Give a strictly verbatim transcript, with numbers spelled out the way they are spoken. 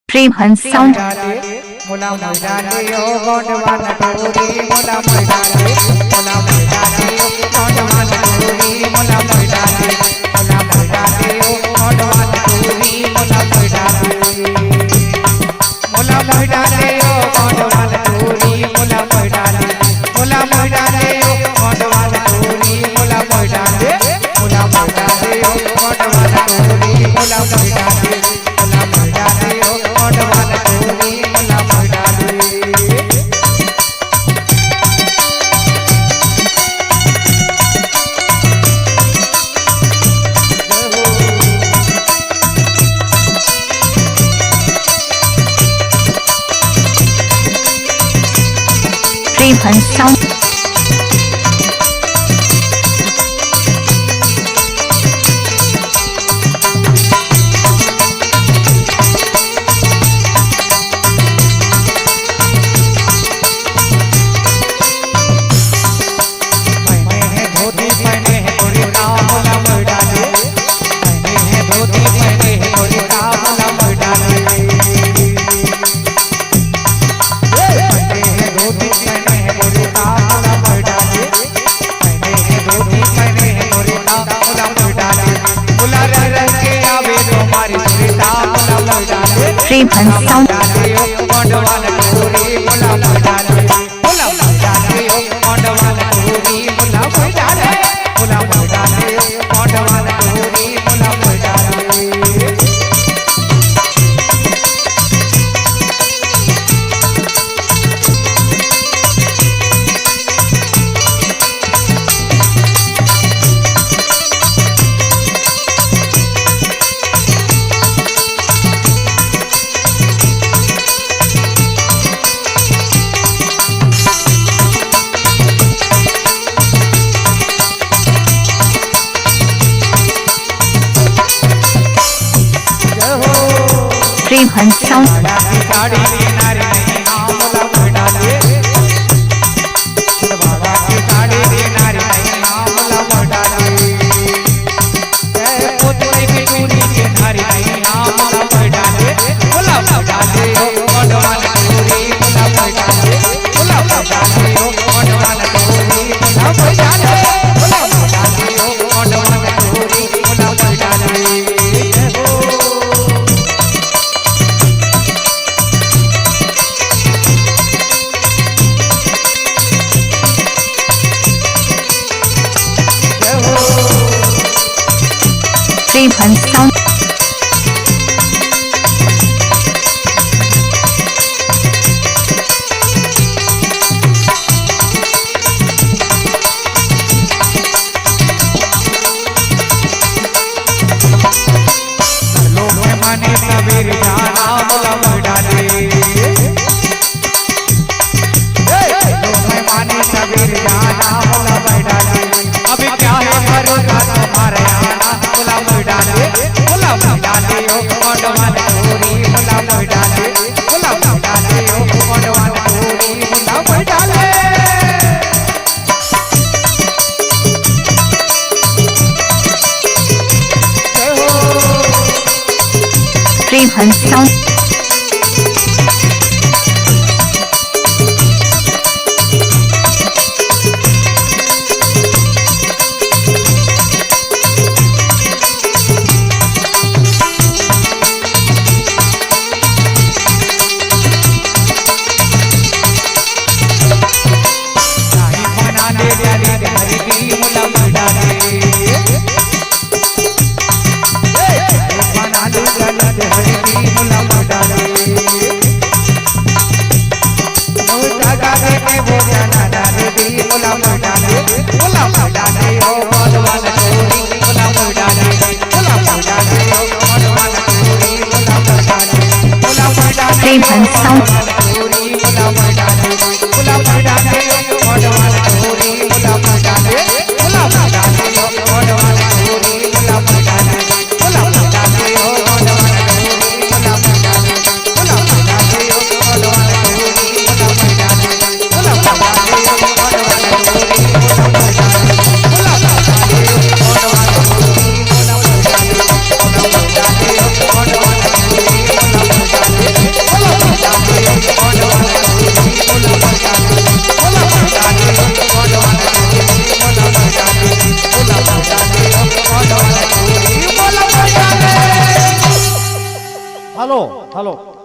प्रेम हंस साउंड। मोला मोय डाले ओ गोंडवान टोरी, मोला मोय डाले, मोला मोय डाले ओ गोंडवान टोरी, मोला मोय डाले, मोला मोय डाले ओ गोंडवान टोरी, मोला मोय डाले। मोला मोय डाले ओ गोंडवान टोरी, मोला मोय डाले, मोला मोय डाले ओ गोंडवान टोरी, मोला मोय डाले, मोला मोय डाले ओ गोंडवान टोरी, मोला मोय डाले, मोला मोय डाले ओ गोंडवान टोरी, मोला मोय डाले। प्रेम हंस साउंड। पहने हैं धोती, पहने हैं कुर्ता, मोला मोय डाले। पहने हैं धोती, पहने हैं कुर्ता, मोला मोय डाले। पहने हैं धोती, पहने हैं कुर्ता, मोला मोय डाले। पहने हैं धोती, पहने हैं कुर्ता, मोला मोय डाले। मोला रंग रंग के आवे तुम्हारी सुरता, मोला मोय डाले। प्रेम हंस साउंड। डाले ओ गोंडवान टोरी, मोला मोय डाले। प्रेम हंस साउंड। प्रेम हंस साउंड। प्रेम हंस साउंड। प्रेम हंस साउंड। Hello, hello.